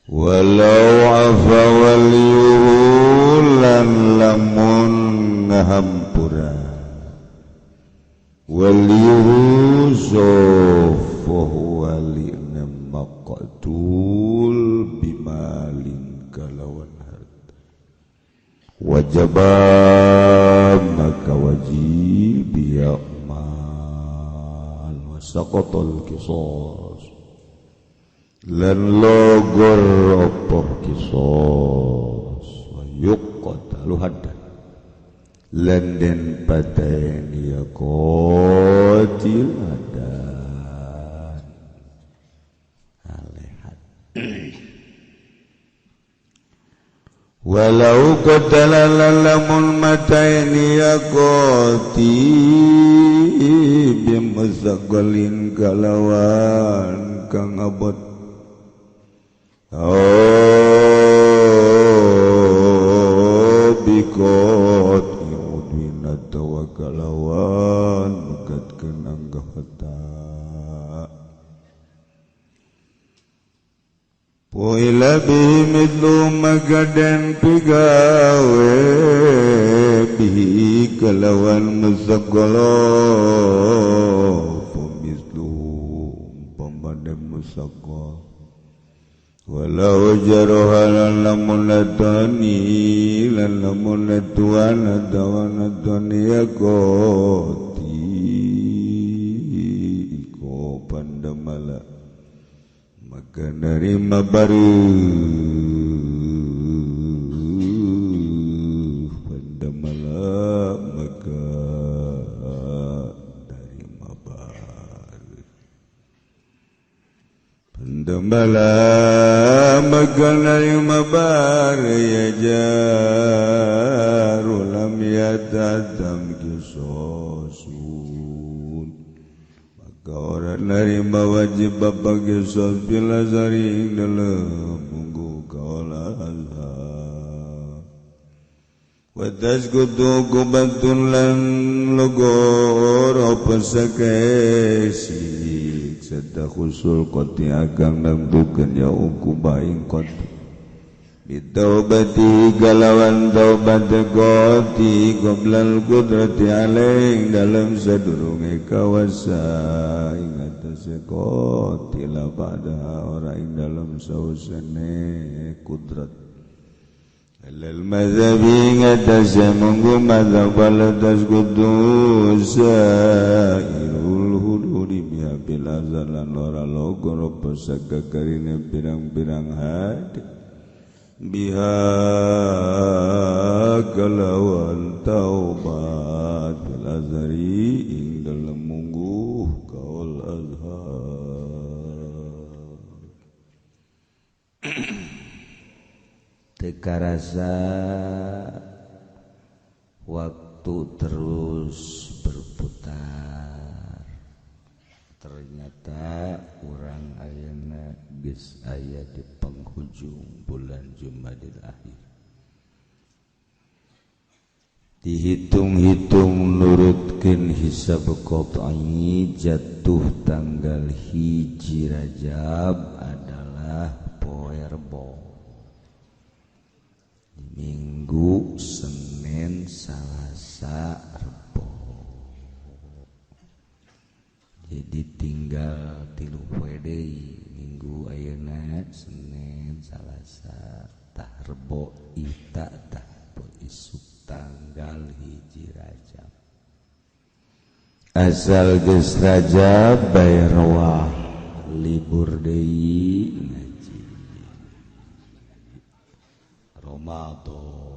Walau afa waliyuhu lan lamun ngahampura waliyuhu sofa walina maqtul bimalin kalawan harta wajaba maka wajib ya mal wasaqatul qisas lan logor apa kisos wa yuqtalu haddan lan den paten ya qatil haddan alehat. Walau qatala lamun mataini ya qatil bimusaqalin kalawan kang abot bikot udwina tawakalawan megatkeun anggota poila bihi mithlu magadan pigawe bihi kalawan musaqala pamislu umpamane musaqala walau jaroha lamun latani lamun latuan dawana dunia goti ko pandamala maka nerima baru pandamala maka nerima baru pandamala maganari mabar ya jaru lam yatadam kisosun maka orang nerima wajib bapa kisos bila zaring dalam munggu kaula azhar wa tasqutu kubatun lan logor apa sakesi serta khusul qati akan nentukeun ya uqubah ing qati bitaubati galawan taubat qati qoblal qudrati alaih dalam sadurunge kawasa ing atase qati la ba'da ora ing dalam sausane kudrat alal mazhabi ing atase munggu mazhab wal tasqudu sairul hududi biha bil azalan ora logor apa sakakarine pirang-pirang hati biha kalawan taubat bil azari ing dalem mungguh kaul azhar. Teu karasa waktu terus berputar, ternyata urang ayeuna geus aya di penghujung bulan Jumadil Akhir. Dihitung-hitung nurutkeun hisab qat'i jatuh tanggal 1 Rajab adalah poe Rebo, Minggu, Senin, Selasa, Rebo. Jadi tinggal 3 poe deui, Minggu ayeuna, Senin, Selasa, tah Rebo ita tah poe isuk tanggal 1 Rajab. Asal geus Rajab bae rewah libur deui ngaji Ramadan.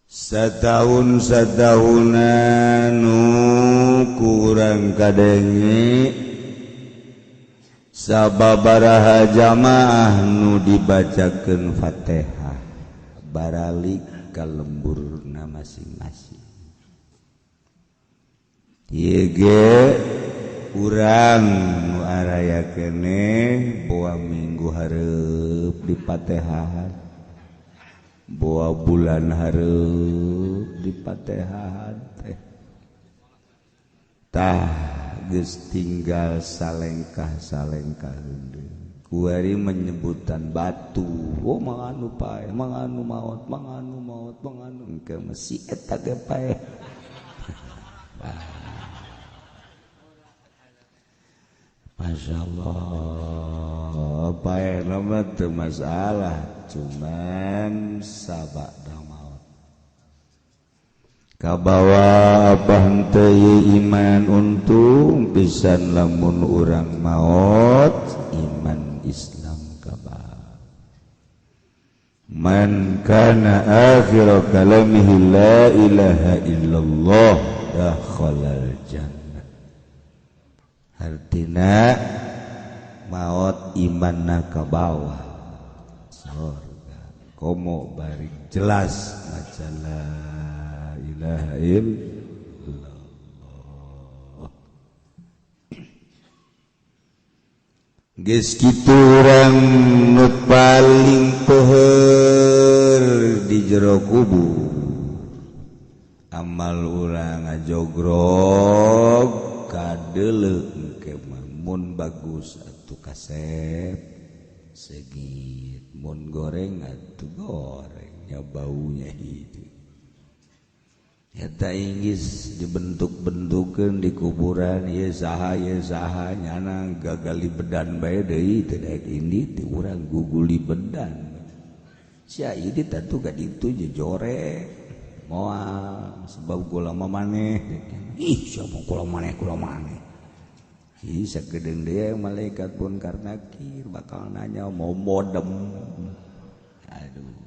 Setahun setahunan nu kurang kadenge sababaraha jamaah nu dibacakeun Fatihah baralik ka lemburna masing-masing. Ieu ge urang nu araya keneh boa minggu hareup di Patehan, boa bulan hareup di Patehan teh. Tah geus tinggal salengkah-salengkah kuari menyebutan batu oh manganu paeh manganu maot manganu maot manganu engke mesi eta ge paeh. Masya Allah paeh mah teu masalah cuman sabada maot kabawa apa henteu iman untung pisan lamun urang maot iman Islam kabawa man kana akhiru kalamihi la ilaha illallah dakhalal jannah. Artina maot imanna kabawa surga komo bari jelas maca la ilaha illallah. Geus kitu urang nu paling peuheur di jero kubur amal urang ngajogrog kadeuleu engke mah mun bagus atuh kasep segit mun goreng atuh gorengnya baunya itu. Eta inggis dibentuk-bentukeun di kuburan ieu saha nyana gagali bedan bae deui teu daek indi ti urang guguli bedan. Sia ieu tatu ka ditu jejore moal sebab gula mah maneh. Ih sia mah kula maneh kula maneh. Ih sakedeung deui malaikat pun karena kir bakal nanya mau modem. Aduh.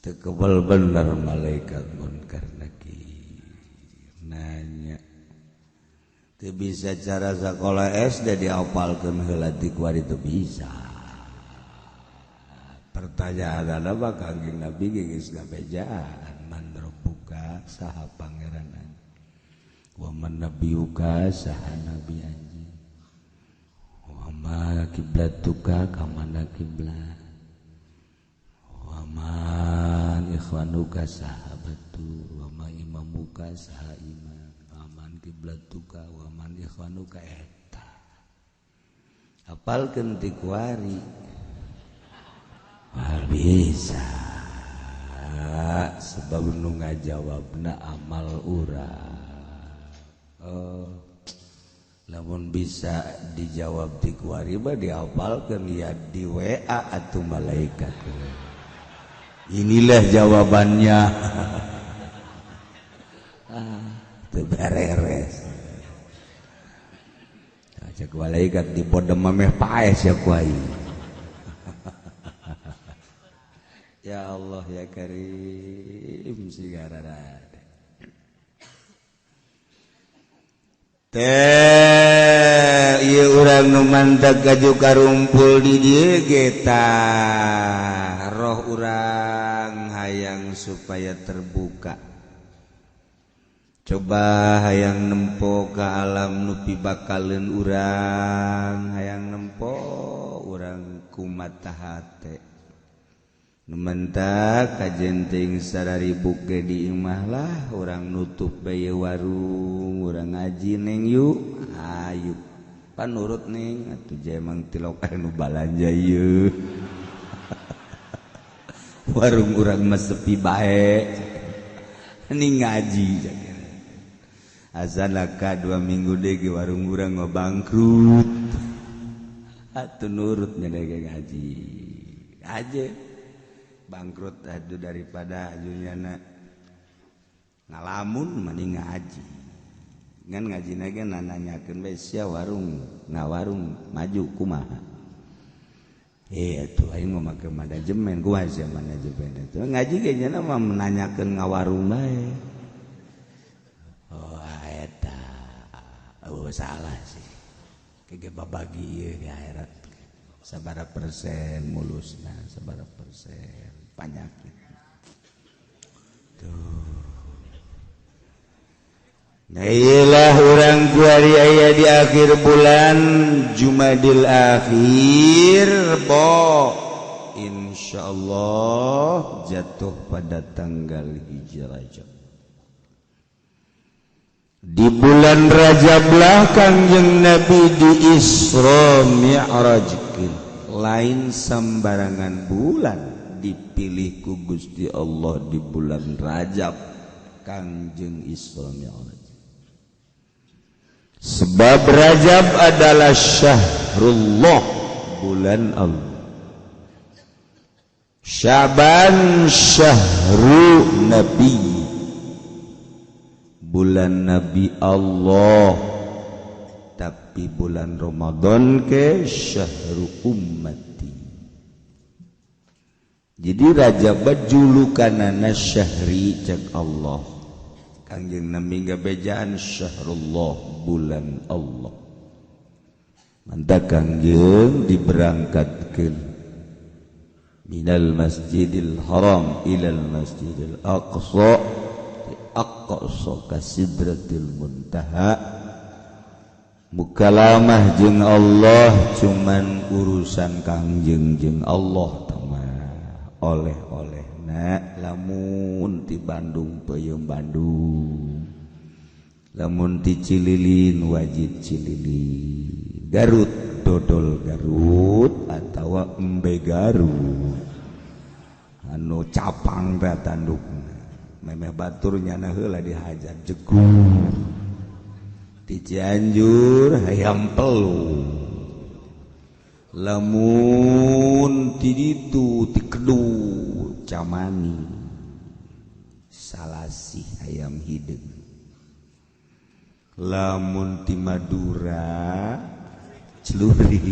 Tekebal bener malaikat munkar nakir nanya teu bisa cara sekolah SD diapalkeun heula ti kuari teu bisa. Pertanyaan apa Kangjeng Nabi geus ngabejaan man rabbuka saha pangeran anjeun wa man nabiyuka saha nabi anjeun wa ma kiblatuka ka mana kiblat man ikhwanuka sahabatu wa ma imamuka saha imam wa man kiblatuka wa man ikhwanuka eta apalkeun ti kuari moal bisa sebab nu ngajawabna amal urang. Oh, lamun bisa dijawab ti kuari mah diapalkeun ya di WA atuh malaikat. Inilah jawabannya. Teu bereres. Cek malaikat di podem meh paes ya ku aing. Ya Allah ya Karim sigarada. Teh ieu urang nu mantak gaju karumpul di dieu ge tah roh urang hayang supaya terbuka. Coba hayang nempo ka alam nu pibakaleun urang, hayang nempo urang kumata hate. Nu mentak kajenting sararibuk ge di imah lah urang nutup bae warung, urang ngaji neng yuk, ayo panurut neng atuh jemang tilok anu balanja ieu. Warung urang mah sepi bae. Ini ngaji azan laka 2 minggu deui warung urang mah bangkrut. Atuh nurut nya ngaji. Aja bangkrut atuh daripada ajunyana ngalamun mending ngaji. Ngan ngajina ge nananyakeun bae sia warung ngawarung maju kumaha. Tuh aing mah make manajemen kumaha sia manajemen itu. Ngaji ge nya mah menanyakeun ngawarung bae. Oh eta. Oh salah sih. Kege babagi ieu di akhirat. Sabaraha persen mulusna, sabaraha persen panyakit. Tuh. Nah iyalah urang kuari aya di akhir bulan Jumadil Akhir Rebo insyaallah jatuh pada tanggal hiji Rajab. Di bulan Rajab lah Kangjeng Nabi di Isra Mi'rajkeun. Lain sembarangan bulan dipilih ku Gusti Allah di bulan Rajab Kangjeng Isra Mi'raj. Sebab Rajab adalah syahrullah, bulan Allah. Syaban syahru Nabi, bulan Nabi Allah. Tapi bulan Ramadan ke syahru ummati. Jadi Rajab julukanana syahri cek Allah. Kangjeng Nabi ngabejaan syahrullah, bulan Allah. Mantap Kangjeng diberangkatkeun minal Masjidil Haram ilal Masjidil Aqsa, Aqsa ka Sidratil Muntaha. Mukalamah jeung Allah cuman urusan Kangjeng jeung Allah tama oleh-olehna lamun ti Bandung peuyeum Bandung, lamun ti Cililin wajib Cililin, Garut dodol Garut atawa embe Garut anu capang teh tandukna memeh batur nyana heula dihajar jegur. Di Cianjur hayam pelu, lamun ti ditu ti Kedu camani salasih hayam hideung, lamun ti Madura celuri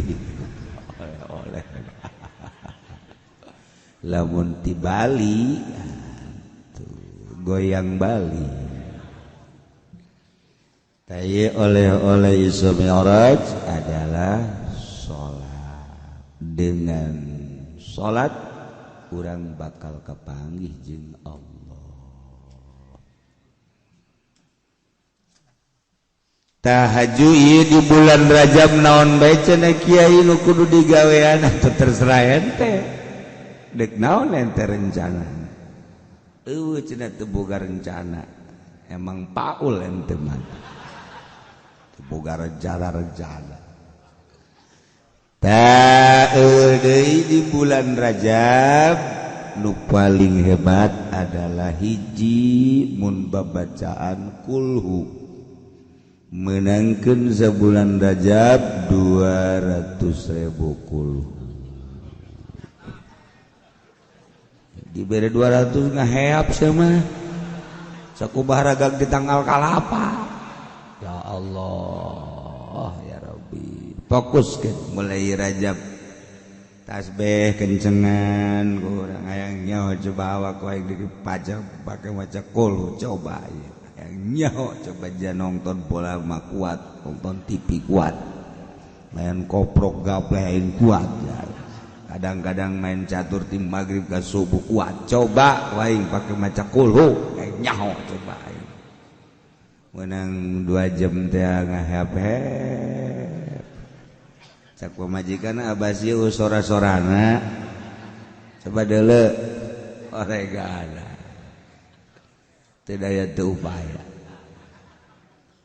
oleh-oleh, lamun ti Bali tuh, goyang Bali. Tayi oleh-oleh Isra Mi'raj adalah sholat. Dengan sholat urang bakal kepanggih jeung Allah. Tahajud ieu di bulan Rajab naon bae cenah kiai nu kudu digawean atuh terserah ente. Dek naon ente rencana? Eueuh cenah teu boga rencana. Emang paul ente mah. Teu boga rencana-rencana. Tah deui di bulan Rajab nu paling hebat adalah hiji mun babacaan kulhu. Menangkan sebulan Rajab 200.000 kulhu. Diberi 200 ngaheap sama sakubah ragag di tanggal kalapa. Ya Allah ya Rabbi. Fokus ke mulai Rajab tasbih kencengan kurang hayang nyaho coba awak wae dipajak pakai maca kulhu coba ya. Nyaho coba aja nonton bola mah kuat, nonton TV kuat, main koprok gapleh kuat ya. Kadang-kadang main catur tim maghrib ke subuh kuat. Coba waing pakai maca kulhu, nyaho coba aing. Menang 2 jam teh ngahep-hep. Cak pamajikan abah sieun sora-sorana. Coba deuleu oregana. Tidak ada teu upaya.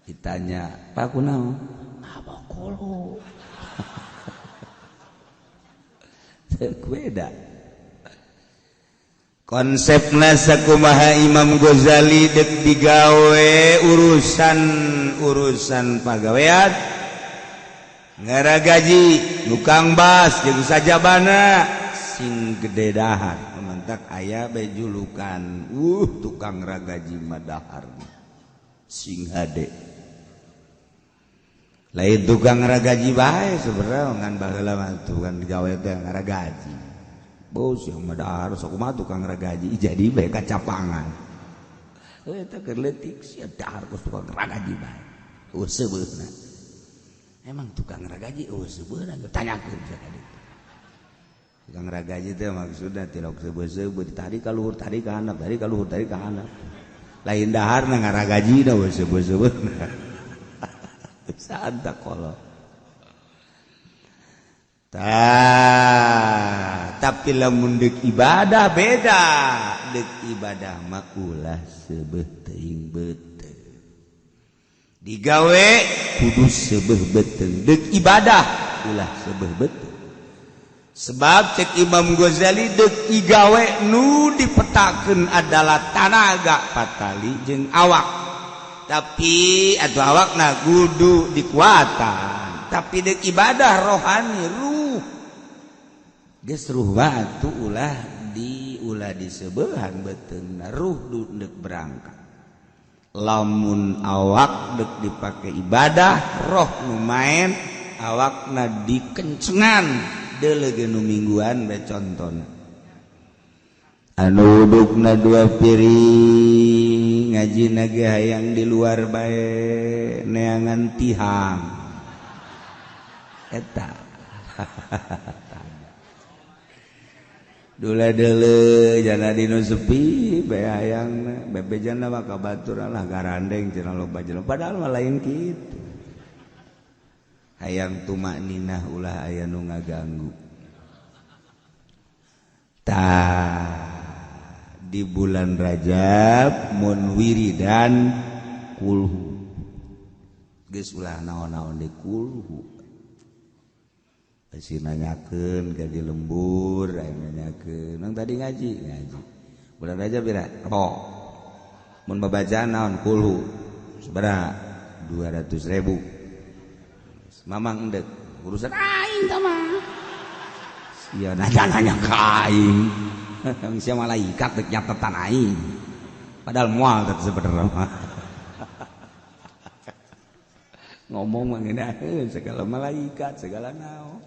Ditanya, "Pak kunaon?" "Apa kulhu?" Beda. Konsepna sakumaha Imam Ghazali dek digawe urusan-urusan pagawean. Ngaragaji tukang bas jeung sajabana sing gede dahar. Mantak aya bae julukan, tukang ragaji madahar sing hade. Lain tukang ragaji bae sebenarnya ngan baheula mah tukang digawe teh ngaragaji. Bos yang madahar sakumaha tukang ragaji jadi bae kacapangan. Eta keur leutik sia dahar kos tukang ragaji bae. Eueuh seubeuna. Emang tukang ragaji eueuh seubeuna tanyakeun sakali. Tukang ragaji teh maksudna tilok seubeut-seubeut tadi ka luhur tadi ka handap tadi ka luhur tadi ka handap. Lain daharna ngaragajina we seubeut-seubeutna. Saanta kolot. Tah, tapi lamun deuk ibadah beda. Deuk ibadah mah ulah seubeuh teuing beuteung. Digawe kudu seubeuh beuteung, deuk ibadah ulah seubeuh beuteung. Sebab cek Imam Ghazali deuk digawe nu dipetakeun adalah tanaga patali jeung awak. Tapi atuh awakna kudu dikuatan. Tapi deuk ibadah rohani ruh. Geus ruh batu ulah di ulah disebeuhan beuteungna ruh deuk berangkat. Lamun awak dek dipake ibadah roh nu main awakna dikencengan deuleu nu mingguan bae contona anu udukna dua piring ngajina ge hayang di luar bae neangan tihang eta dula deuleu jana dinu sepi bae hayangna bebejana mah ka batur lah garandeng cenah loba jelema padahal mah lain kitu hayang tumakninah ulah aya nu ngaganggu. Tah di bulan Rajab mun wiridan kulhu geus ulah naon-naon di kulhu si nanyakeun ka di lembur aya nanyakeun nang tadi ngaji ngaji bulan Rajab pira rebo mun babacaan naon kulhu sabaraha 200.000 mamang endek urusan aing tah mah sia nanya-nanya ka aing sia malaikat dek nyatetan aing padahal moal teh sebenarnya mah ngomong mah ngeunaheun segala malaikat segala naon.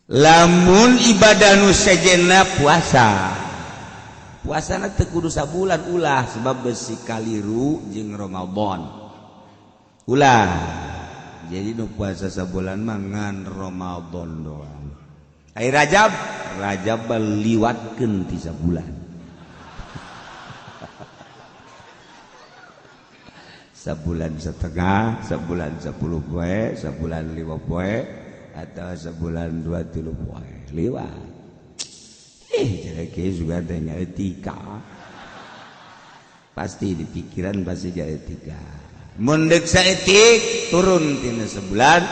Lamun ibadah nu sejenna puasa puasana teu kudu sabulan ulah sebab besi kaliru jeung Ramadan ulah. Jadi nu puasa sabulan mah ngan Ramadan doang. Ai Rajab Rajab liwatkeun ti sabulan sabulan setengah, sabulan 10 poe, sabulan 5 poe atau sebulan 2-3 poe liwat. Jadi juga tanya etika pasti di pikiran pasti jadi etika mundek saetik turun tina sebulan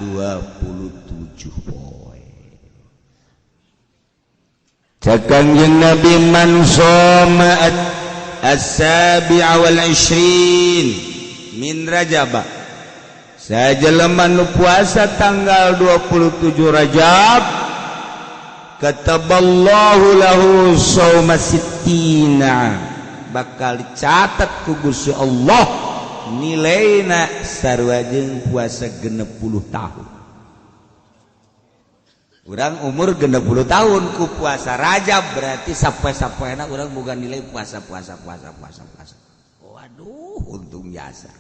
27 poe. Cek Kangjeng Nabi man shoma as-sabi'a wal 20 min Rajab sajelema nu puasa tanggal 27 Rajab kataballahu lahu shauma sittina bakal dicatat ku Gusti Allah nilaina sarua jeung puasa 60 tahun. Urang umur 60 tahun ku puasa Rajab berarti sapoe-sapoena urang boga nilai puasa puasa puasa puasa puasa. Waduh untung jasa.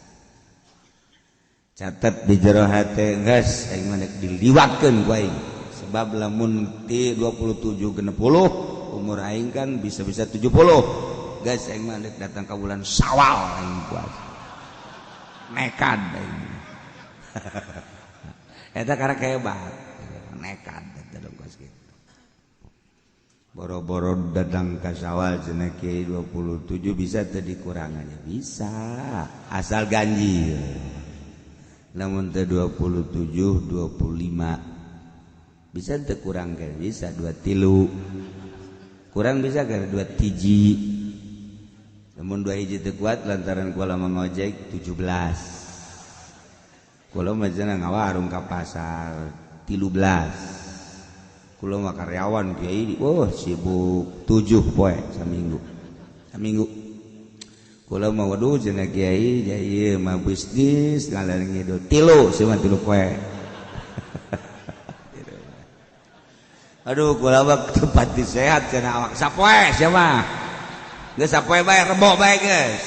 Catat di jero hate geus aing mah diliwatkeun ku aing sebab lamun ti 27 60 umur aing kan bisa-bisa 70 geus aing mah datang ka bulan Syawal aing puasa nekat aing eta karek hebat nekat eta geus kitu boro-boro datang ka Syawal cenah kiai 27 bisa teu dikurangannya bisa asal ganjil. Namun teh 27 25 bisa teu kurang kan bisa 2 3 kurang bisa kan 2 hiji namun 2 hiji teu kuat lantaran kula mangojek 17 kula mah cenah ngawarung ka pasar 13 kula mah karyawan kiai oh sibuk 7 poe saminggu saminggu kula mah waduh cenah kiai ieu mah bisnis ngalar ngidul tilu sia tilu poe. Aduh kula mah tempat disehat cenah awak sapoe sia mah geus sapoe bae rebo bae geus.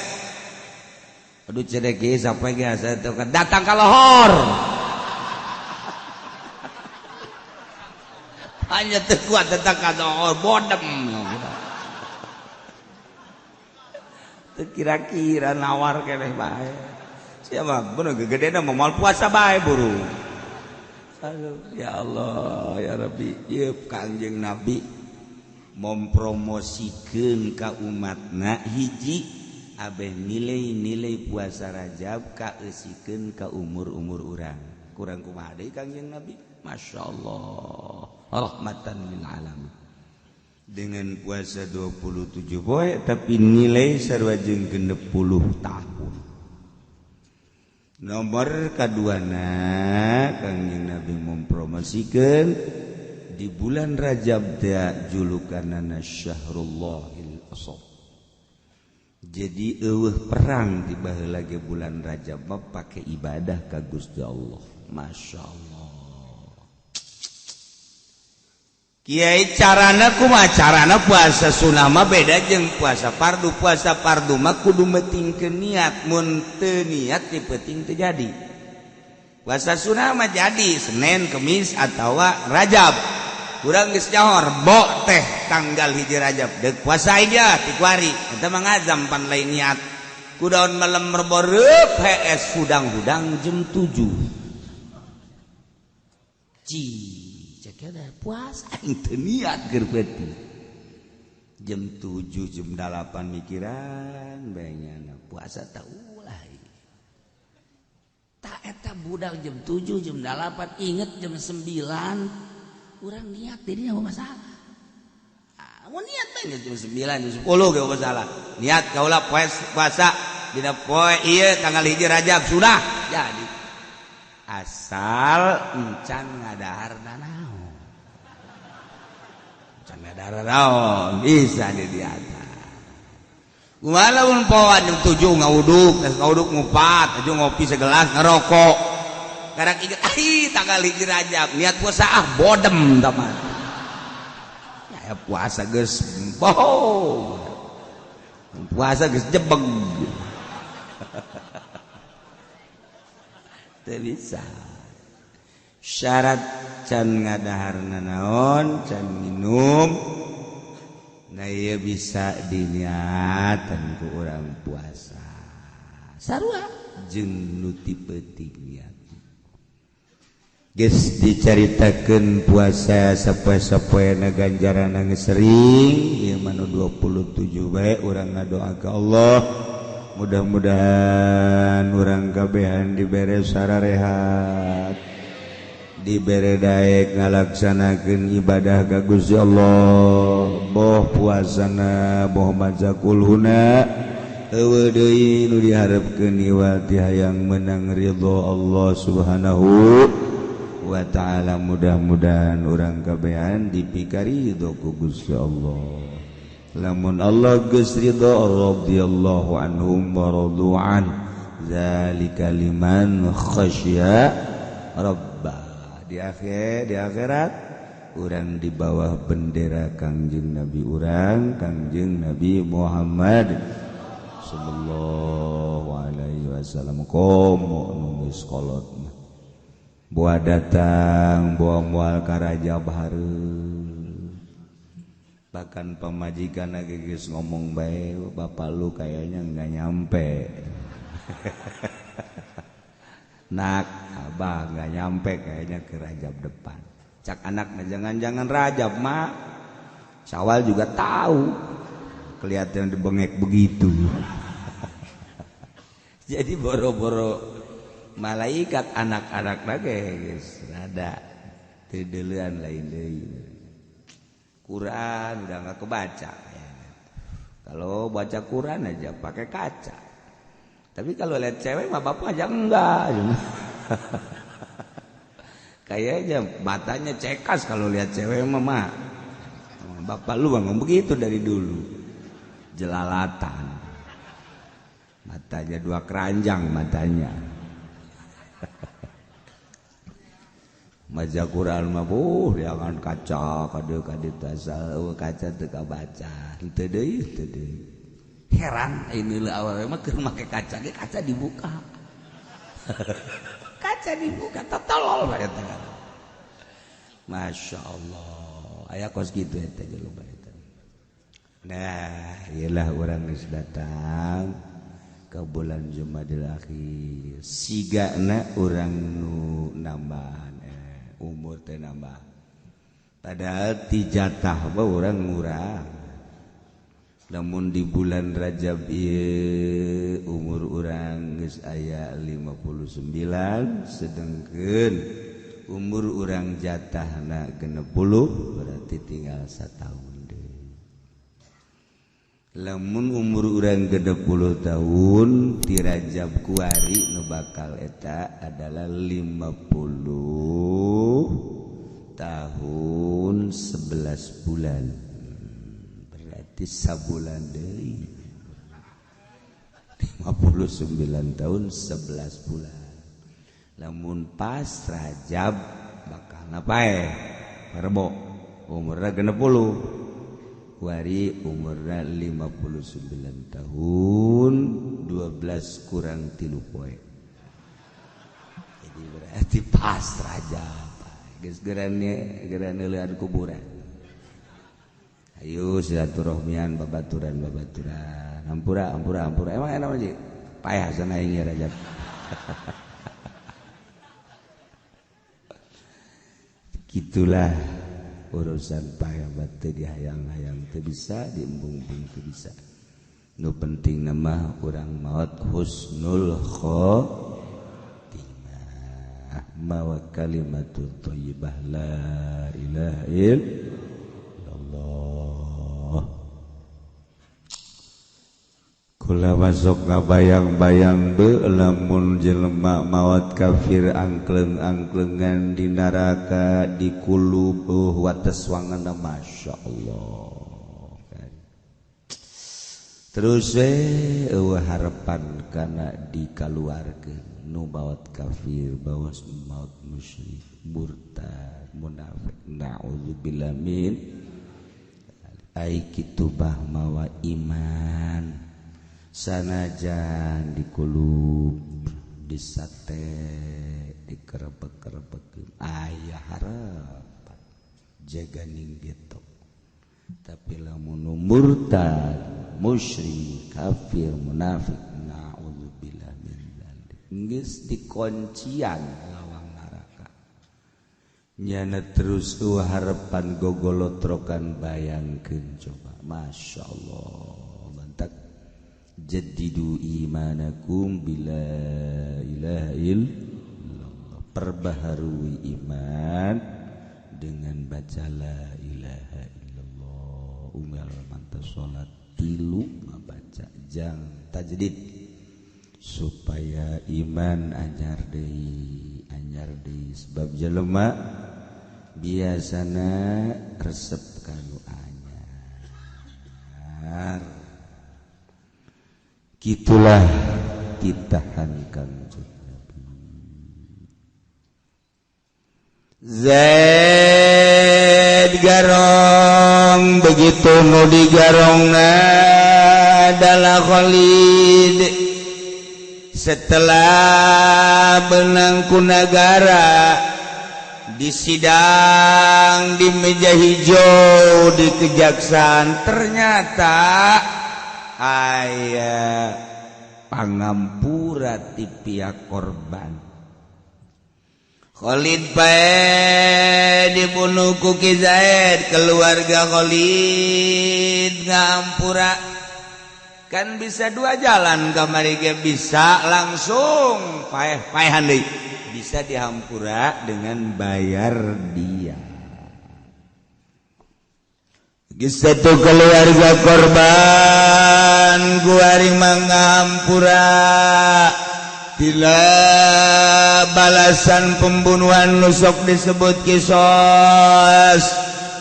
Aduh cenah kiai sapoe geus asa teu datang ka lohor hanya teu kuat datang ka lohor bodem kira-kira nawar keneh bae siapa bener gegedena mah moal puasa bae buru. Aduh ya Allah ya Rabbi ieu Kangjeng Nabi mempromosikeun ka umatna hiji Abeh nilai-nilai puasa Rajab kaeusikeun ka umur-umur urang. Kurang kumaha deui Kangjeng Nabi? Masya Allah, rahmatan lil alamin. Dengan puasa 27 poe tapi nilai sarua jeung 60 tahun. Nomor kaduana Kangjeng Nabi mempromosikeun di bulan Rajab teh julukanana Syahrullahil Asab. Jadi eueuh perang di baheula ge bulan Rajab mah pake ibadah ka Gusti Allah. Masya Allah. Kiai carana kumaha? Carana puasa sunah mah beda jeung puasa fardu. Puasa fardu mah kudu metingkeun niat, mun teu niat di peuting teu jadi. Puasa sunah mah jadi Senin, Kemis atawa Rajab. Urang geus nyaho Rebo teh tanggal 1 Rajab. Deuk puasa aja ti kuari. Eta mah ngazam pan lain niat. Kudaon malam Rebo reup hees hudang-hudang jam 7. Ci puasa aing teu niat keur peuting. Jam 7 jam 8 mikiran bae nyana puasa tah ulah. Tak eta budak jam 7 jam 8 inget jam 9 urang niat jadi nggak masalah. Ah, mau niat bae jam 9 jam 10 ge masalah. Niat kaula puasa dina poe ieu tanggal 1 Rajab sudah jadi. Asal encan ngadahar nanaon. Encan ngadahar naon bisa di diata. Kumaha lamun poan jam 7 ngawuduk, geus ngawuduk ngupat, aju ngopi segelas ngerokok. Karak inget ai tanggal 1 Rajab, niat puasa ah bodem tah mah. Ya puasa geus bohong. Puasa geus jebeg. Teu bisa. Syarat can ngadahar nanaon, can minum. Nah ieu bisa diniatan ku urang puasa. Sarua jeung nu ti peuting niat. Geus dicaritakeun puasa sapoe-sapoena ganjaranna geus sering, ieu mah nu 27 bae urang ngadoa ka Allah. Mudah-mudahan urang kabehan dibere sararehat, dibere daek ngalaksanakeun ibadah ka Gusti Allah, boh puasana boh maca kulhuna eueuh deui nu diharepkeun iwati hayang menang ridho Allah Subhanahu wa ta'ala. Mudah-mudahan urang kabehan dipikaridho ku Gusti Allah. Lamun Allah geus ridho radhiyallahu anhum wa radu an zalika liman khasya rabba. Di akhir di akhirat urang di bawah bendera Kangjeng Nabi urang Kangjeng Nabi Muhammad sallallahu alaihi wasallam. Komo nu geus kolot mah boa datang boa moal ka Rajab hareup. Bahkan pamajikan lagi geus ngomong bae, bapak lu kayaknya nggak nyampe. Nak, abah nggak nyampe kayaknya ke Rajab depan. Cak anaknya jangan-jangan Rajab mak. Syawal juga tahu. Kelihatan dibengek begitu. Jadi boro-boro malaikat anak-anak lagi geus rada teu deuleuan lain deui. Quran udah nggak kebaca. Kalau baca Quran aja pakai kaca. Tapi kalau lihat cewek mah bapak aja enggak. Kayaknya matanya cekas kalau lihat cewek mah mak. Bapak lu memang begitu dari dulu. Jelalatan. Matanya dua keranjang matanya. Maca Quran mah buh jangan kaca kade kade tasal kaca teu kabaca teu deui teu deui. Heran ini leuh awewe mah keur make kaca ge kaca dibuka. Kaca dibuka tolol bae eta. Masya Allah aya kos kitu eta jelema eta. Nah ieu lah urang geus datang ke bulan Jumadil Akhir sigana urang nu nambahan umur teh nambah. Padahal ti jatah mah urang ngurang. Namun di bulan Rajab ieu umur urang geus aya 59, sedengkeun umur urang jatahna 60, berarti tinggal satahun deui. Lamun umur urang 60 tahun di Rajab kuari, nu bakal eta adalah 50 tahun 11 bulan, berarti sabulan deui, 59 tahun 11 bulan. Lamun pas Rajab bakal ngapain Rebo umurna 60, kuari umurna 59 tahun 12 kurang 3 poe, jadi berarti pas Rajab geus gerane gerane leuan kuburan. Ayo silaturahmian, babaturan babaturan, hampura hampura hampura. Emang enak aja payah sana ini Rajab. Gitulah urusan payah batu, dihayang-hayang teu bisa, diembung-embung teu bisa. Nu penting nama urang maot husnul khotimah, mawa kalimatut thayyibah la ilaha illallah. Kula masuk ngabayang-bayang be lamun jelema maot kafir angkleng-angklengan di neraka di kulub wates wangana, Masya Allah kan. Terus eueuh harapan kana dikaluarkeun nu maot kafir, bawas maot musyrik, murtad, munafik, naudzubillah min ai kitu bah mawa iman sanajan dikulub, disate, dikerebek-kerebekeun, aya harapan jaganing gitu. Tapi lamun murtad, musyrik, kafir, munafik, naudzubillah min dzalik, geus dikoncian lawang neraka. Nyana terus eueuh harapan gogolotrokan, bayangkeun coba, Masya Allah. Mantak jadidu imanakum bila ilaha illallah, perbaharui iman dengan baca la ilaha illallah. Unggal mantap salat tilu mabaca jang tajdid supaya iman anyar deui, anyar deui, sebab jelema biasana resep kanu anyar. Gitulah ditahan Kangjeng Nabi. Zaid garong, begitu nu digarongna adalah Khalid. Setelah benang ku nagara di sidang di meja hijau di kejaksaan, ternyata aya pangampura ti pihak korban. Khalid pae dibunuh ku Ki Zaid, keluarga Khalid ngampura. Kan bisa dua jalan kamari ge, bisa langsung paeh-paehan deui, bisa dihampura dengan bayar dia. Satu keluarga korban guari mangampura bila balasan pembunuhan nusok disebut kisos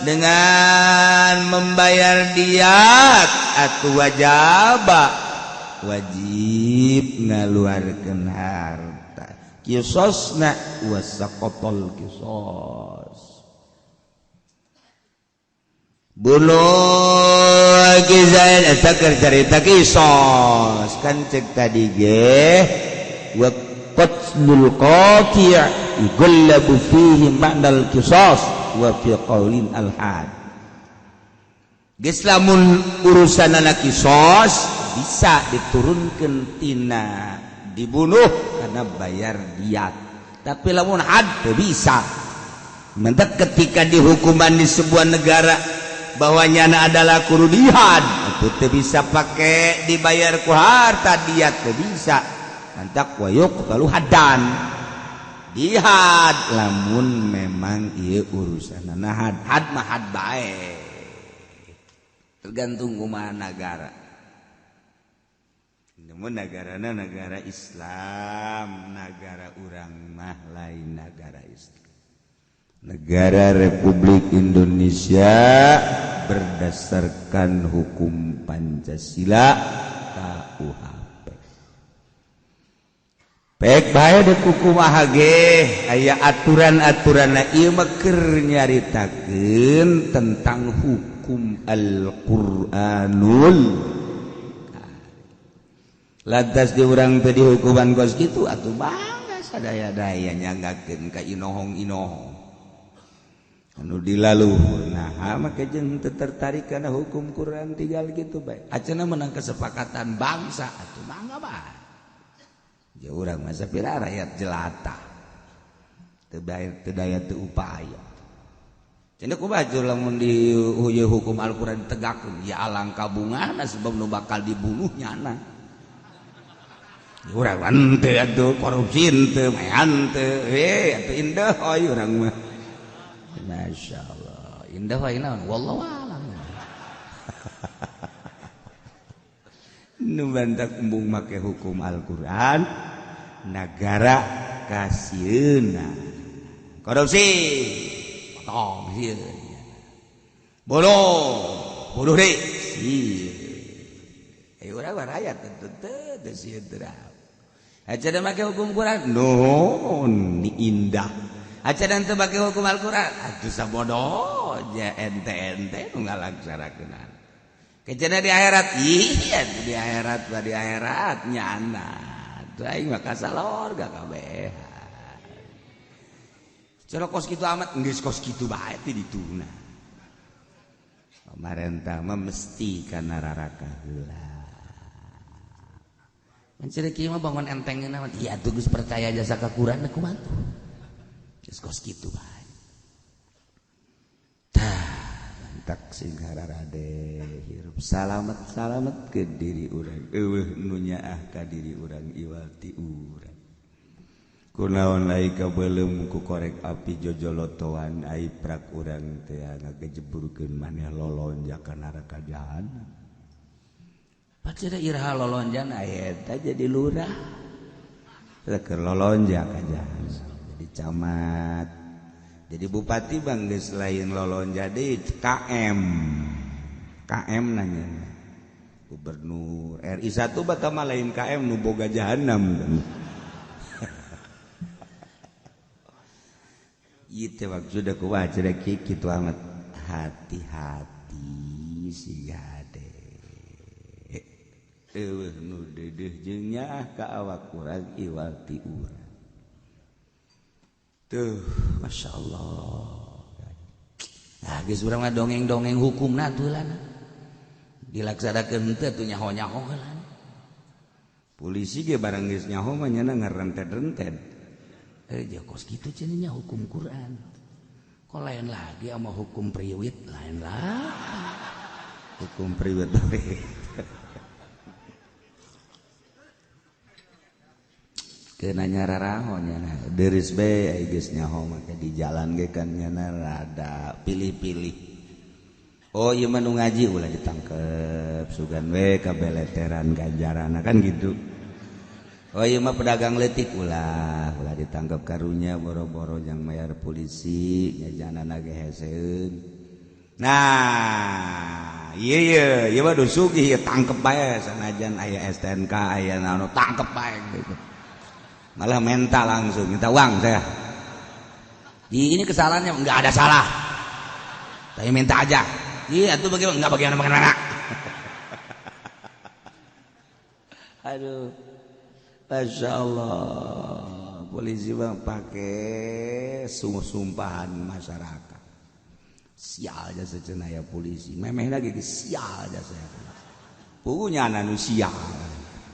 dengan membayar diat atau wajaba, wajib ngaluarkeun harta kisosna wasaqatol kisos. Bunuh Ki Zaid eta keur carita kisos kan cek tadi ge wa qatlul qati' yughallabu fihi ma'nal qisas wa fi qaulin al had. Geus lamun urusanana kisos bisa diturunkeun tina dibunuh karena bayar diat, tapi lamun had teu bisa. Mentak ketika dihukuman di sebuah negara bahwa nyana adalah kurudihan Atuh teu bisa pake dibayar ku harta diat teu bisa. Mantak wa yuqtalu haddan. Dihad lamun memang ieu urusanna had, had mah had bae. Tergantung kumaha nagara. Namun negarana negara Islam, negara urang mah lain negara Islam. Negara Republik Indonesia berdasarkan hukum Pancasila KUHP. Pek bae de kumaha ge aya aturan-aturanna ieu mah keur nyaritakeun tentang hukum Al-Qur'anul. Lantas di urang teh dihukuman kos kitu atuh bangga sadaya-daya nyanggakeun ka inohong-inohong. Anu dilaluhur nah make jeung teu tertarik kana hukum Quran tinggal kitu bae. Acenah menang kesepakatan bangsa atuh mangga bae. Ya urang mah sapira rakyat jelata. Teu bae teu daya teu upaya. Cenah kumaha lamun di hukum Al-Qur'an ditegakkeun ya alangkah bungahna sebab nu bakal dibunuh nyana. Urang henteu atuh korupsi henteu mah henteu heuh atuh indah euy urang mah. Masyaallah indah wae naon wallahu alam. Nu bantak embung make hukum Al-Qur'an nagara kasieuna korupsi potong sieun bunuh bunuh deui sieun eh urang mah rakyat teu teu sieun teu. Acara make hukum Quran nuhun indah. Acara teu make hukum Al-Quran atuh sabodo ja ente-ente nu ngalaksanakeun. Kejana di akhirat iya di akhirat mah di akhirat nyana. Atuh aing mah kasalor kabeh. Cara kos kitu amat geus kos kitu bae ti dituna. Pamarentah mah mesti kana raraka heula. Mencari kieu mah bangun entengna mah iya atuh geus percaya jasa ka Quran kumaha tuh. Geus kos kitu bae. Tah, mantak sing hararade hirup salamet-salamet ke diri urang eueuh nu nyaah ka diri urang iwal ti urang. Kunaon lai kabeuleum ku korek api jojolotoan ai prak urang teh ngagejeburkeun maneh lolonjak ka neraka jahanam. Pacira iraha lolonjan aya eta jadi lurah. Keur lolonjak aja. Jadi camat. Jadi bupati bang geus lain lolonja deui KM. KM nanya. Gubernur RI 1 bata mah lain KM nu boga jahanam. Ieu teh maksudna kumaha cenah kitu amat hati-hati siga. Eueuh nu deudeuh jeung nyaah ka awak urang iwal ti urang. Tuh, masyaallah. Nah, geus urang mah dongeng-dongeng hukumna atuh lah. Dilaksanakeun henteu atuh nyaho-nyaho heula. Polisi ge barang geus nyaho mah nyana ngarentet-rentet. Eh, ja kos kitu cenah nya hukum Quran. Kok lain lagi sama hukum priwit lain lah. Hukum priwit. Kenanya raraho nyana deris bae ai geus nyaho make di jalan ge kan nyana rada pilih-pilih. Oh ieu mah nu ngaji ulah ditangkep sugan we kabeleteran ganjaranna kan gitu. Oh ieu mah pedagang leutik ulah ulah ditangkep karunya boro-boro jang mayar polisi nyajanana ge heseun. Nah, ieu ieu mah sugih ieu tangkep bae sanajan aya STNK aya naon tangkep bae gitu. Malah minta langsung, minta uang saya. Di ini kesalahannya nggak ada salah, tapi minta aja. Iya itu bagaimana? Nggak bagaimana bagaimana. Aduh, masya Allah, polisi bang pakai sumpahan masyarakat. Sial aja secenaya polisi, memeh lagi sial aja saya. Punya anu sial.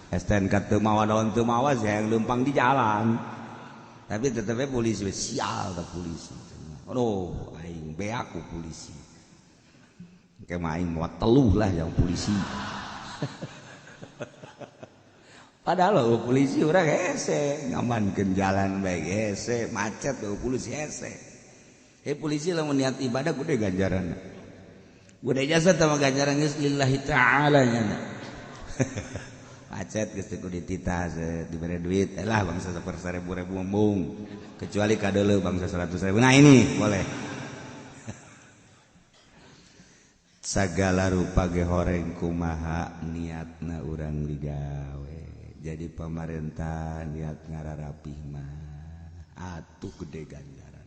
STNK teu mawa naon teu mawa saya yang lempang di jalan. Tapi tetepnya polisi sial teh polisi. Aduh, aing beak ku polisi. Kayak main mau teluh lah yang polisi. Padahal lo polisi orang hese, ngamankeun jalan bae hese, macet lo polisi hese. Polisi lamun niat ibadah gede ganjaran. Gede jasa sama ganjaran geus lillahi ta'ala nya. Macet geus teu kudu dititah dibere duit lah bangsa saperseribu-ribu embung. Kecuali kadeuleu bangsa 100.000. Nah ini boleh. Sagala rupa ge horeng kumaha niatna urang digawe. Jadi pamarentah niat ngararapih mah atuh gede ganjaran.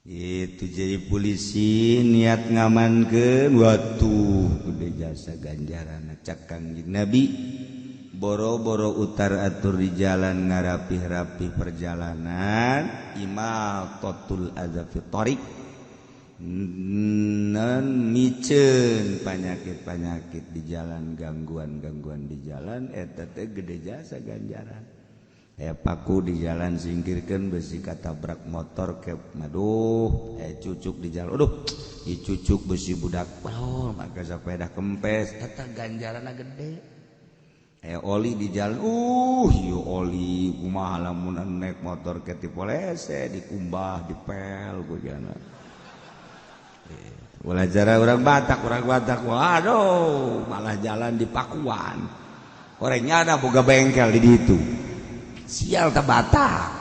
Itu jadi polisi niat ngamankeun watuh gede jasa ganjaran. Cak Kangjeng Nabi boro-boro utar atur di jalan ngarapih-rapih perjalanan imatatul adza fi thariq non miceun panyakit-panyakit di jalan, gangguan-gangguan di jalan eta teh gede jasa ganjaran. Paku di jalan singkirkeun besi katabrak motor ke aduh, cucuk di jalan aduh, dicucuk besi budak oh maka sepeda kempes eta ganjaranna gede. Oli di jalan ieu oli kumaha lamun naik motor ke tipolese dikumbah dipel gojana. Ulah jara orang Batak waduh malah jalan di Pakuan orangnya ada boga bengkel di ditu sial ta Batak.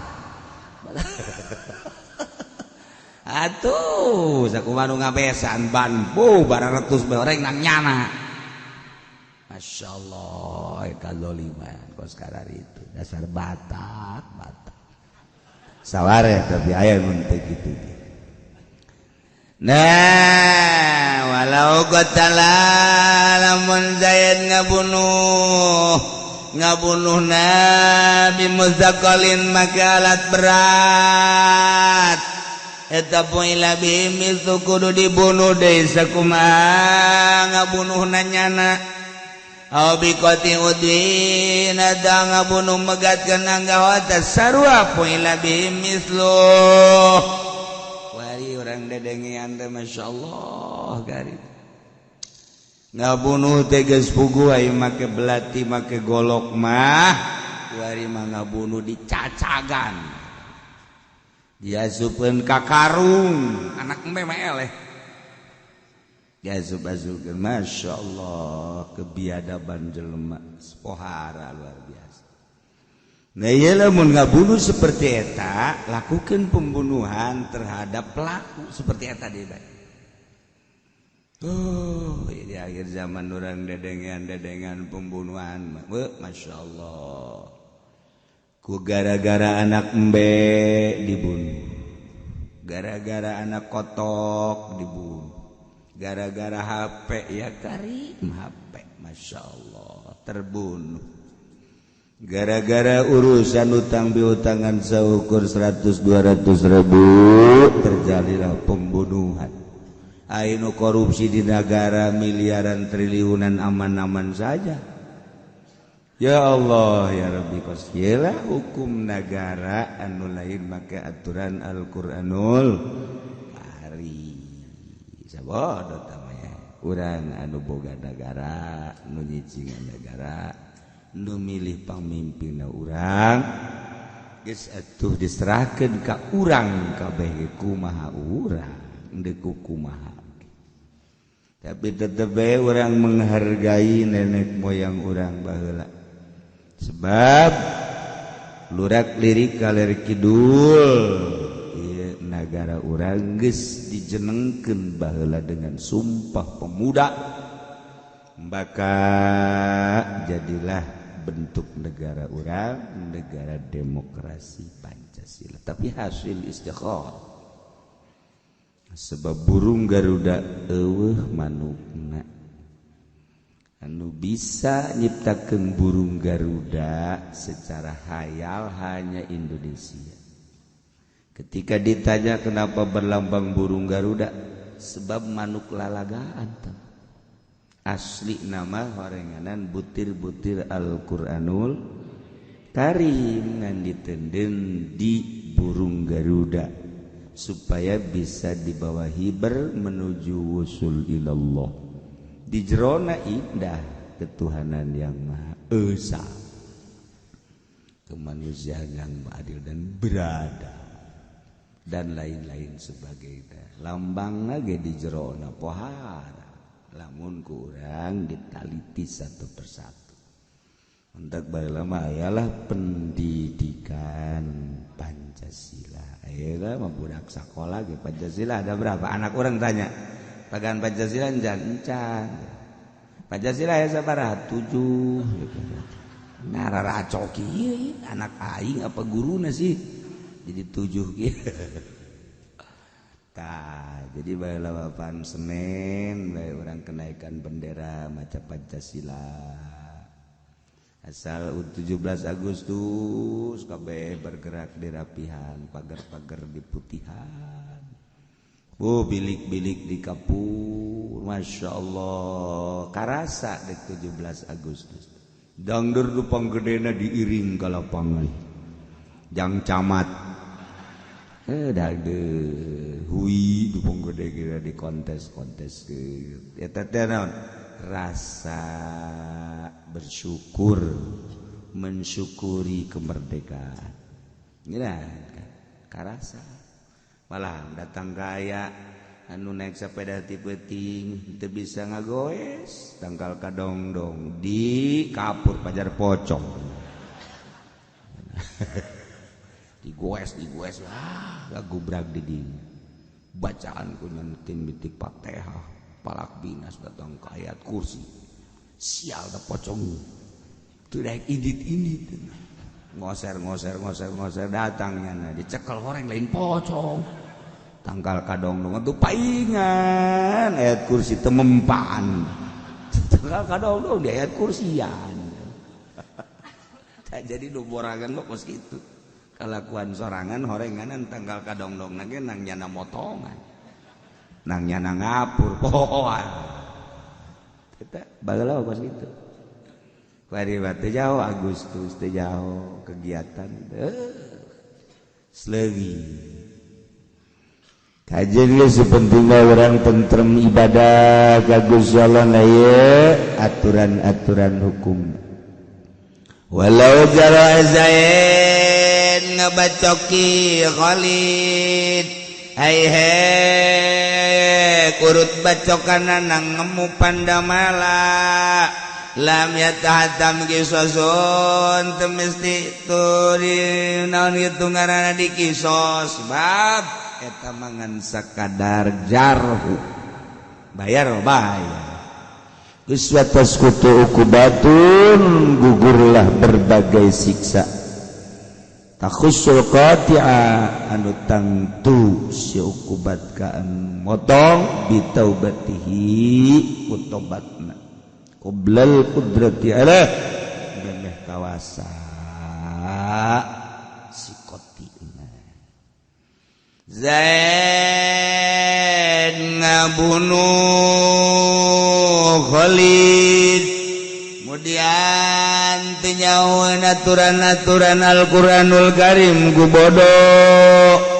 Atuh sakumaha nu ngabesan ban bu bararetus bae oreng nang nyana. Masya Allah kadzaliman kos karar itu dasar Batak Batak saware tapi aya mun teu kitu. Nah walau qatala lamun Zaid ngabunuh Nabi muzakalin maka alat berat eta poila bihi kudu dibunuh deui sakumaha ngabunuhna nyana aw biqati udin ada ngabunuh megatkeun anggawata sarua poila bihi mislu. Wari urang dedengean teh masyaallah gari ngabunuh teh geus puguh aya make belati make golok mah wari mah ngabunuh dicacagan diasupeun ka karung anak embe mah eleh diasup-asupkeun masyaallah kebiadaban jelema pohara luar biasa. Nah ieu lamun ngabunuh seperti eta lakukan pembunuhan terhadap pelaku seperti eta deui bae. Oh, di akhir zaman orang dedengan-dedengan pembunuhan, masya Allah. Ku gara-gara anak embe dibunuh, gara-gara anak kotok dibunuh, gara-gara HP ya karim HP, masya Allah terbunuh. Gara-gara urusan utang piutangan seukur 100-200 ribu terjadilah pembunuhan. Ainu korupsi di negara miliaran triliunan aman-aman saja. Ya Allah ya Rabbi kosyelah hukum negara anu lain make aturan Al-Qur'anul Karim. Sabodo tamanya urang anu boga negara nu nyicingan negara nu milih pamimpinna urang geus atuh diserahkeun ka urang kabeh kumaha urang deku kumaha. Tapi tetep bae urang menghargai nenek moyang urang baheula. Sebab lurak lirik kaler kidul ieu nagara urang geus dijenengkeun baheula dengan sumpah pemuda. Maka jadilah bentuk negara urang negara demokrasi Pancasila. Tapi hasil istikharah. Sebab burung Garuda eueuh manukna anu bisa nyiptakeun burung Garuda secara hayal hanya Indonesia. Ketika ditanya kenapa berlambang burung Garuda, sebab manuk lalagaan asli nama horenganan butir-butir Al-Qur'anul Karim ngan ditenden di burung Garuda. Supaya bisa dibawa hiber menuju wusul ilallah. Di jerona indah ketuhanan yang Maha Esa, kemanusiaan yang adil dan berada, dan lain-lain sebagainya. Lambang lagi di jerona pohara, lamun kurang ditaliti satu persatu. Untuk baheula mah ayalah pendidikan Pancasila. Ayeuna mah budak sakola ge Pancasila ada berapa? Anak orang tanya, "Pagan Pancasila encan?" Encan. Pancasila ya sabaraha? 7. Ngararacok ieu anak aing apa guruna sih? Jadi 7 kieu. Tah, jadi baheula bapan Senin bae urang kenaikan bendera maca Pancasila. Asal 17 Agustus kabeh bergerak di rapihan, pagar-pagar di putihan. Oh, bilik-bilik di kapur, Masya Allah, karasa dek 17 Agustus. Dangdur dupang gedena diiring ke lapangan. Jang camat. Dangdur hui dupang gede kira di kontes-kontes ke. Eta teh naon? Rasa bersyukur, mensyukuri kemerdekaan. Ngeunah kan? Karasa. Malah datang kaya anu naik sepeda ti peuting teu bisa ngagoes, tangkal kadongdong di kapur pajar pocong. Digoes, ah gubrak di dinya. Bacaan ku nyentin mitik Fatihah, palak binas datang ke ayat kursi. Sial da pocong. Teu daek indit-indit. Ngoser datangnya nah dicekel horeng lain pocong. Tangkal kadongdong tuh paingan ayat kursi temempan. Tangkal kadongdong di ayat kursian. Tak jadi nu borangan mah kos kitu. Kalakuan sorangan horenganan tangkal kadongdong ge nang nyana motongan. Nang nyana ngapur pohoan. Eta baheula kos kitu. Kuari teu jauh Agustus teu jauh kegiatan slewi. Kajian geus sepentingna urang tentrem ibadah ka Gusti Allah na ieu aturan-aturan hukum. Walau jara zain ngabacoki Khalid hai he kurut bacokana nang ngemu pandamala lam yatahatam kisosun teu mesti turi naon kitu ngaranna dikisos bab eta mangan sakadar jarhu bayar bayar geus watas kutu ukubatun gugurlah berbagai siksa takhussul qati'a anu tangtu si ukubat ka anu motong bitaubatihi ku tobatna qoblal qudrati ala memeh kawasa si qoti'na. Zaid ngabunuh Khalid kemudian teu nyahoeun aturan-aturan Al-Qur'anul Karim ku bodoh.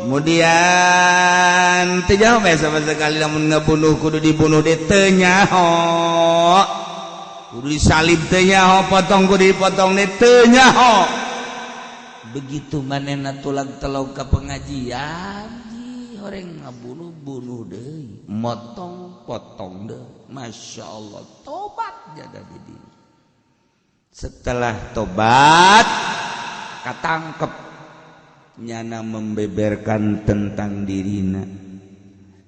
Kemudian teu nyaho bae sama sekali lamun ngabunuh kudu dibunuh deui teu nyaho. Kudu disalib teu nyaho, potong kudu dipotong deui teu nyaho. Begitu manehna tulang telog ka pengajian, horeng ngabunuh bunuh deui, motong potong deui. Masya Allah, tobat jaga di dieu. Setelah tobat katangkep nyana membeberkan tentang dirina.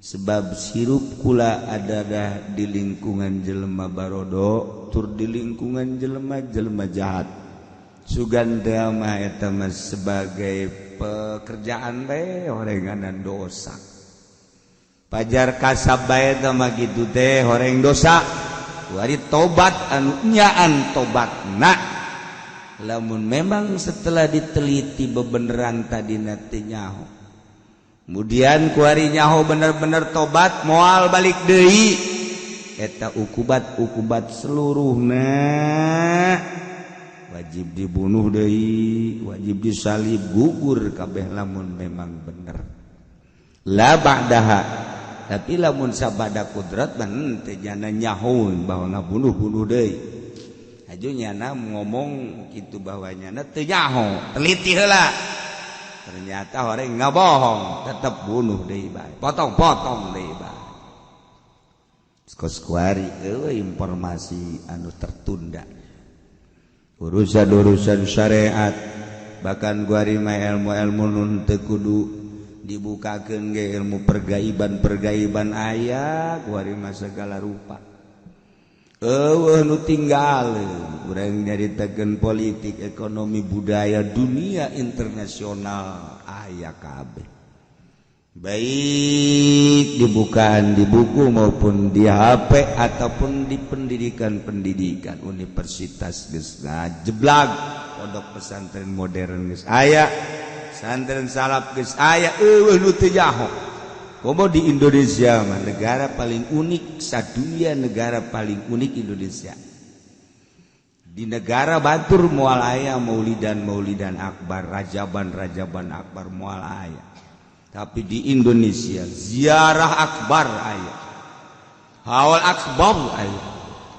Sebab sirup kula adalah di lingkungan jelema barodo tur di lingkungan jelema-jelema jahat. Sugan teh mah eta mah sebagai pekerjaan bae horenganan dosa. Pajar kasab bae teh mah kitu teh horeng dosa. Wari tobat anu nyaan tobatna. Lamun memang setelah diteliti bebeneran tadina teu nyaho. Kemudian kuari nyaho bener-bener tobat moal balik deui. Eta ukubat-ukubat seluruhna wajib dibunuh deui, wajib disalib, gugur kabeh lamun memang bener. La ba'daha, tapi lamun sabada kudrat ban teh nyana nyaho bahwa ngabunuh-bunuh deui. Aju nyana ngomong kitu bahwa nyana teu nyaho, teliti heula. Ternyata orang ngabohong, tetep bunuh deui bae. Potong-potong deui bae. Kos kuari eueuh informasi anu tertunda. Urusan-urusan syariat bahkan kuari mah ilmu-ilmu nun teu kudu dibukakeun ge ilmu pergaiban-pergaiban aya kuari mah segala rupa. Eueuh nu tinggal urang nyaritakeun politik, ekonomi, budaya dunia internasional aya kabeh. Baik dibukaan di buku maupun di HP ataupun di pendidikan-pendidikan universitas geus ngajeblag, pondok pesantren modern geus aya, pesantren salaf geus aya, eueuh nu teu nyaho. Komo di Indonesia mah negara paling unik sadunia, negara paling unik Indonesia. Di negara batur moal aya maulidan-maulidan akbar, rajaban-rajaban akbar moal aya. Tapi di Indonesia ziarah akbar aya, haul akbar aya.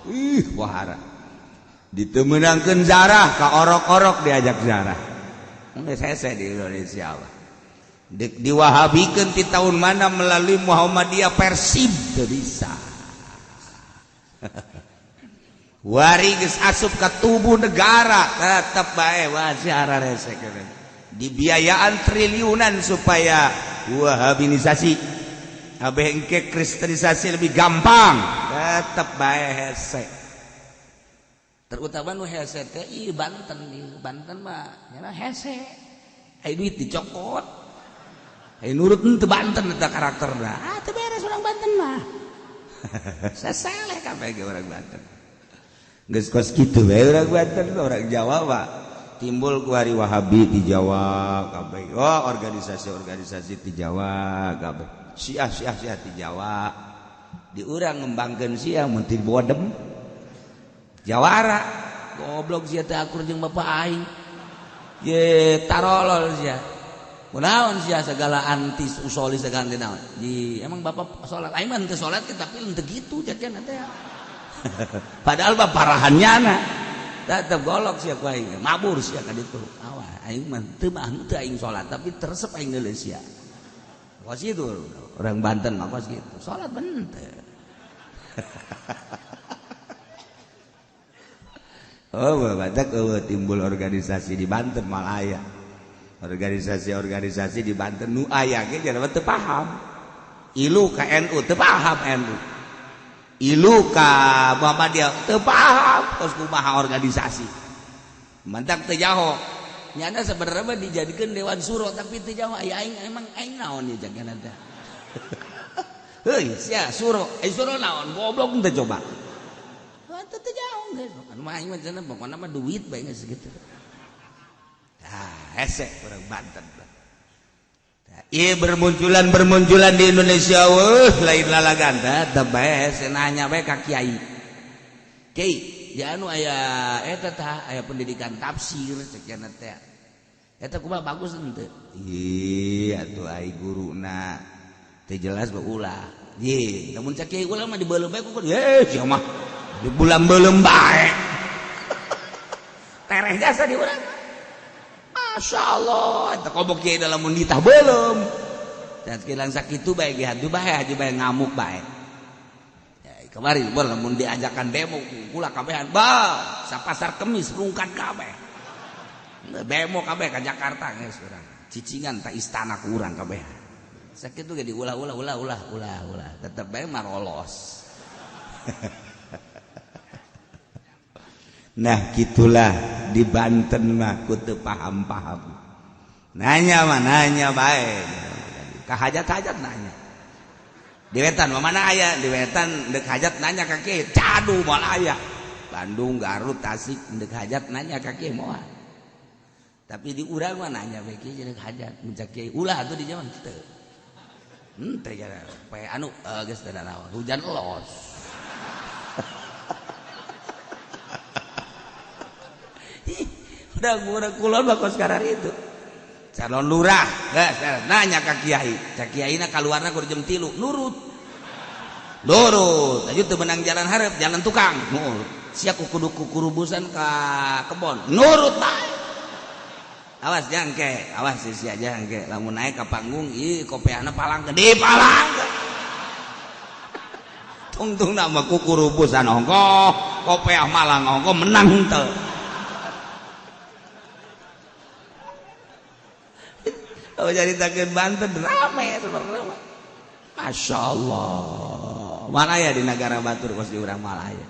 Ih wahara. Ditemenangkeun zarah ka orok-orok diajak zarah. Geus hese di Indonesia mah. Dek diwahabikeun ti tahun mana melalui Muhammadiyah Persib teu bisa. Wari geus asup ka tubuh negara tetep bae waziarah rese keneh. Dibiayaan triliunan supaya wahabinisasi abeh engke kristenisasi lebih gampang tetep bae hese. Terutama nu hese teh ieu Banten, ieu Banten mah nya hese. Ai duit dicokot. Ai nurut henteu Banten eta karakterna. Ah teu beres urang Banten mah. Sasaleh kabeh ge urang Banten. Geus kos kitu bae urang Banten, urang Jawa mah. Timbul ku hari Wahabi di Jawa kabeh. Oh, organisasi-organisasi di Jawa kabeh. Syiah Syiah Syiah di Jawa. Di urang ngembangkeun Syiah mun teu bodem. Jawara goblok sia teh akur jeung bapak aing. Ye tarolol sia. Kunaon sia segala anti usoli segala anti naon. Ji emang bapak salat aing mah henteu salat tapi henteu kitu jajan teh. Padahal mah parahannya na. Tetep golok sia ku aing, mabur sia ka ditu. Awa aing mah teu mah henteu aing salat tapi teresep aing deuleu sia. Kos kitu orang Banten mah kos kitu. Salat henteu. Oh, badak timbul organisasi di Banten malah aya. Organisasi-organisasi di Banten nu aya ge jelema teu paham. Ilu ka NU teu paham NU. Ilu ka Muhammadiyah teu paham kos kumaha organisasi. Mantak teu jaho. Nyana sebenarnya mah dijadikeun dewan suro tapi teu jaho aya aing emang aing naon ieu jagana teh. Heuy, sia suro, ai suro naon goblok teu coba. Teu jauh geus kan mah aing mah cenah pokona mah duit bae geus kitu. Tah hese urang Banten. Tah ieu bermunculan di Indonesia weuh lain lalagan teh bae hese nanya bae ka kiai. Kiai, ya anu aya eta tah aya pendidikan tafsir cek cenah teh. Eta kumaha bagus henteu? Ih atuh ai guruna teu jelas mah ulah. Ye, lamun cek kiai ulah mah dibeuleum bae ku ye sia mah. Di bulan belum baik tereh jasa di urang. Masya Allah eta kobok kiai dalam munditah belum dan sekilang sakitu bae ge haju bae haji bae ngamuk bae. Ya, kemarin bol lamun diajakan demo kula kabehan ba sapasar kemis rungkat kabeh demo kabeh ka Jakarta geus urang cicingan ta istana ku urang kabeh sakitu ge diulah-ulah ulah ulah ulah ulah tetep bae marolos. Nah gitulah di Banten mah ku teu paham-paham. Nanya mah nanya bae. Ka hajat-hajat nanya. Di wetan mah mana aya? Di wetan deuk hajat nanya ka kieu, cadu moal aya. Bandung, Garut, Tasik deuk hajat nanya ka kieu moal. Tapi di urang mah nanya bae kieu deuk hajat, mun cak kieu ulah atuh di zaman teu. Henteu ya poe anu geus teu nanaon, hujan los. Udah kulon mah kos karar itu. Calon lurah geus nanya ka kiai, cak kiaina kaluarna kudu jam 3, nurut. Nurut, aju teu menang jalan hareup, jalan tukang. Nurut. Sia kudu kukurubusan ka kebon. Nurut bae. Awas jangke, awas sia jangke, lamun naik ka panggung ieu kopeahna palang gede palang. Tungtung nama kukurubusan ongkoh, kopeah malang ongkoh menang henteu. Oh jadi takeun Banten rame sebenarnya. Masya Allah. Malaya di negara batur kos di urang Malaya.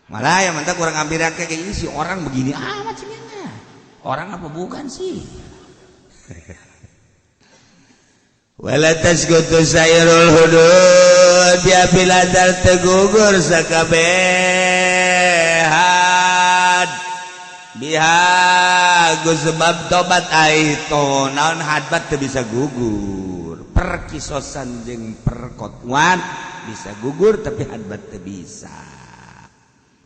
Malaya mantap kurang ambil kayak ini si orang begini amat sih. Orang apa bukan sih? Wala tasqutu sayrul hudud ya biladar tegugur sakabehan biha gu sebab tobat aito naon hadbat teu bisa gugur, perkisosan jeung perkotwan bisa gugur tapi hadbat teu bisa.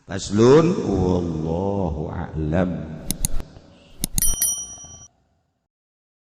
Faslun wallahu a'lam.